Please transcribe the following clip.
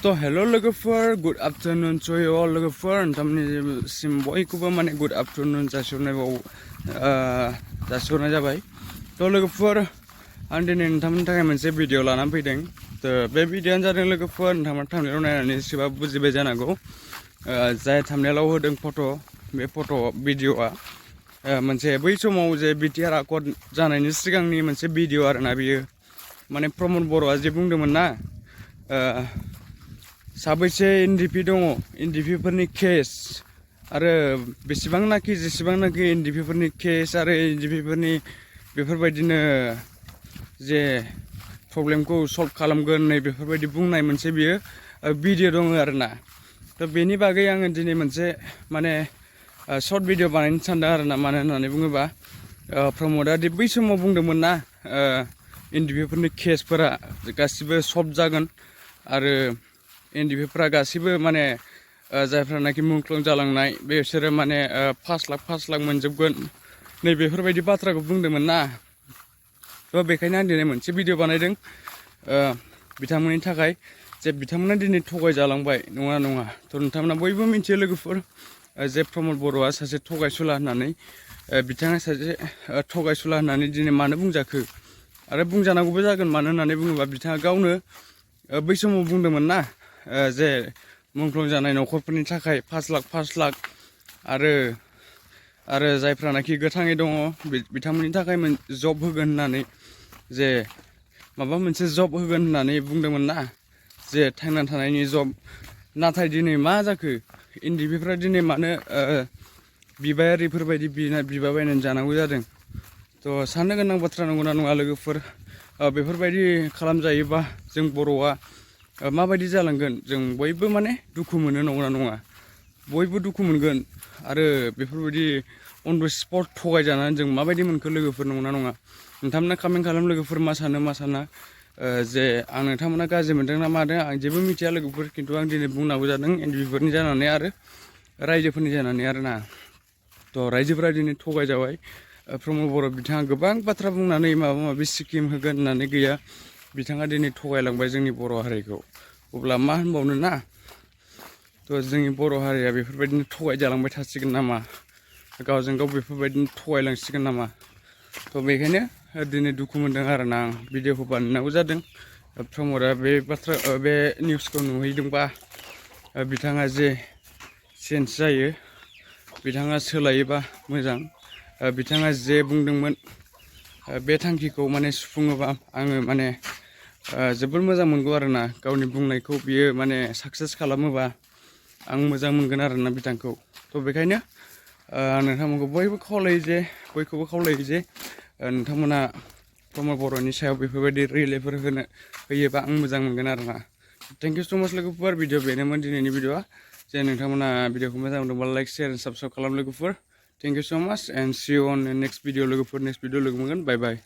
तो हेलो लोगोफोर good afternoon to you all लोगोफोर नोंथांमोननिसिम बयखौबो माने गुड आफ्टरनून जासिहरनाय जाबाय। तो लोगोफोर आं दिनै नोंथांमोननि थाखाय मोनसे भिडिअ लानानै फैदों। तो बे भिडिअआनो जादों लोगोफोर नोंथांमोना थाम्बनेइलाव नायनानै एसेबाबो बुजिबाय जानांगौ। जाय थाम्बनेइलाव होदों फट' बे फट' भिडिअआ मोनसे बै समाव जे बिटिआर आकर्ड जानायनि सिगांनि मोनसे भिडिअ आरोना बियो। माने प्रमद बर'आ जे बुंदोंमोन ना साबैसे एनडिपि दङ एनडिपिफोरनि केस आरो जेसेबांनाखि एनडिपिफोरनि केस आरो एनडिपिफोरनि बेफोरबायदिनो जे प्रब्लेमखौ सल्भ खालामगोन नै बेफोरबायदि बुंनाय मोनसे बियो भिडिअ दङ आरोना। तो बेनि बागै आङो दिनै मोनसे माने सर्ट भिडिअ बानायनो सानदों आरोना। मानो होननानै बुङोबा प्रमदआ दि बै समाव बुंदोंमोन ना एनडिपिफोरनि केसफोरा गासिबो सल्भ जागोन आरो एनडिपिफोरा गासिबो माने जायफ्रानाखि मुंख्लं जालांनाय बिसोरो माने 5 लाख मोनजोबगोन नै बेफोरबायदि बाथ्राखौ बुंदोंमोन ना। थ' बेखायनो आं दिनै मोनसे भिडिअ बानायदों बिथांमोननि थाखाय जे बिथांमोना दिनै थगायजालांबाय नङा नङा। थ' नोंथांमोना बयबो मिथियो लोगोफोर जे प्रमद बर'आ सासे थगायसुला होननानै। बिथाङा सासे थगायसुला होननानै दिनै मानो बुंजाखो आरो बुंजानांगौबो जागोन। मानो होननानै बुङोबा बिथाङा गावनो बै समाव बुंदोंमोन ना जे मुंख्लं जानाय न'खरफोरनि थाखाय 5 लाख आरो जायफ्रानाखि गोथाङै दङ बिथांमोननि थाखाय जब होगोन होननानै जे माबा मोनसे जब होगोन होननानै बुंदोंमोन ना जे थांना थानायनि जब। नाथाय दिनै मा जाखो एनडिपिफ्रा दिनै मानो बिबायारिफोरबायदि बिबाबायनानै जानांगौ जादों। थ' साननो गोनां बाथ्रा नंगौना नङा लोगोफोर। बेफोरबायदि खालामजायोबा जों बर'आ माबायदि जालांगोन जों बयबो माने दुखु मोनो नंगौना नङा। बयबो दुखु मोनगोन आरो बेफोरबायदि अन द स्पट थगायजानानै जों माबायदि मोनखो लोगोफोर नंगौना नङा। नोंथांमोना कमेन्ट खालाम लोगोफोर मा साना जे आं नोंथांमोना गाज्रि मोनदों ना मादों आं जेबो मिथिया लोगोफोर। खिन्थु आं दिनै बुंनांगौ जादों एनडिपिफोरनि जानानै आरो रायजोफोरनि जानानै आरोना। थ' रायजोफोरा दिनै थगायजाबाय। प्रमद बर' बिथाङा गोबां बाथ्रा बुंनानै माबा माबि स्किम होगोन होननानै गैया। बिथाङा दिनै थगायलांबाय जोंनि बर' हारिखौ। अब्ला मा होनबावनो ना। थ' जोंनि बर' हारिया बेफोरबायदिनो थगायजालांबाय थासिगोन नामा गावजों गाव बेफोरबायदिनो थगायलांसिगोन नामा। थ' बेखायनो दिनै दुखु मोनदों आरोना आं भिडिअखौ बानायनांगौ जादों। प्रमदआ बे निउसखौ नुहैदोंबा बिथाङा जे चेन्ज जायो बिथाङा सोलायोबा मोजां। बिथाङा जे बुंदोंमोन बे थांखिखौ माने सुफुङोबा आङो माने जोबोर मोजां मोनगौ आरोना। गावनि बुंनायखौ बियो माने साक्सेस खालामोबा आं मोजां मोनगोन आरोना बिथांखौ। थ' बेखायनो नोंथांमोनखौ बयखौबो खावलायो जे नोंथांमोना प्रमद बर'नि सायाव बेफोरबायदि रिलेफोर होयोबा आं मोजां मोनगोन आरोना। थेंक इउ स' माच लोगोफोर। भिडिअ बेनोमोन दिनैनि भिडिअआ। जे नोंथांमोना भिडिअखौ मोजां मोनदोंबा लाइक शेयार एन्ड साबस्क्राइब खालाम लोगोफोर। Thank you so' much and see you on next video लोगोफोर। नेक्स्ट भिडिअ लोगो मोनगोन। बाय बाय।